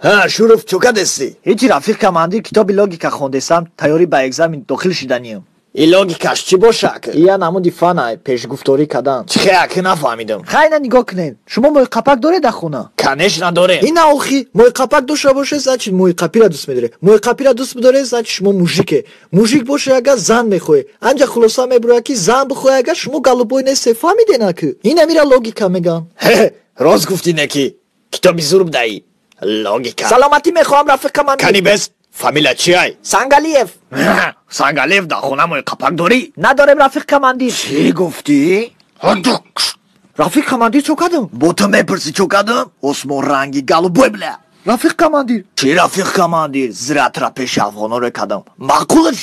Ҳа, Шуров, чӯ кадестӣ? Ҳечи, рафиқ командир, китоби логика хондестам, тайёрӣ ба экзамен дохил шиданиям. И логикаш чӣ боша, ака? Ия намуди фанай, пешгуфторӣ кадан. Чӣ хе, ака, нафаҳмидам. Хайна, нигоҳ кунед, шумо мӯйқапак доред дар хона? Конечно, дорем. Ина охи, мӯйқапак дошта боше, значит, мӯйқапира дӯст медоре. Мӯйқапира дӯст бидоре, значит, шумо мужике. Мужик боше агар, зан мехоҳе. Анҷа хулоса мебурояд, ки зан бихоҳе агар, шумо голубой несте, фаҳмиден, ака? Ин амира логика меган. Хе, рост гуфтӣ, неки китоби зурб даи логика. Саломатӣ мехоҳам, рафиқ командир. Кани бес, фамилия чи ай? Сангалиев. Сангалиев, дар хона мӯйқапак дорӣ? Надорем, рафиқ командир. Чӣ гуфтӣ? Рафиқ командир, чо кардам? Бо ту мепурсӣ, чо кардам? Осмон ранги голубой, бля. Рафиқ командир. Чӣ, рафиқ командир? Зиратра пеши афғоноре кардам, маъқулаш.